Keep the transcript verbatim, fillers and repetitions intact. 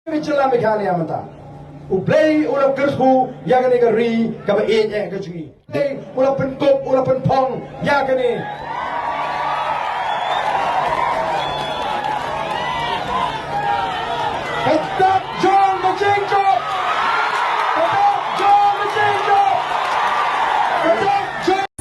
Ka jylla Meghalaya mynta. U Blei u la kyrkhu ïa kane ka ri kaba ïeit eh ka jong ngi. Dei u la pynkup, u la pynphong ïa kane. Ka dak jong ka jingjop. Ka dak jong ka jingjop. Ka dak jong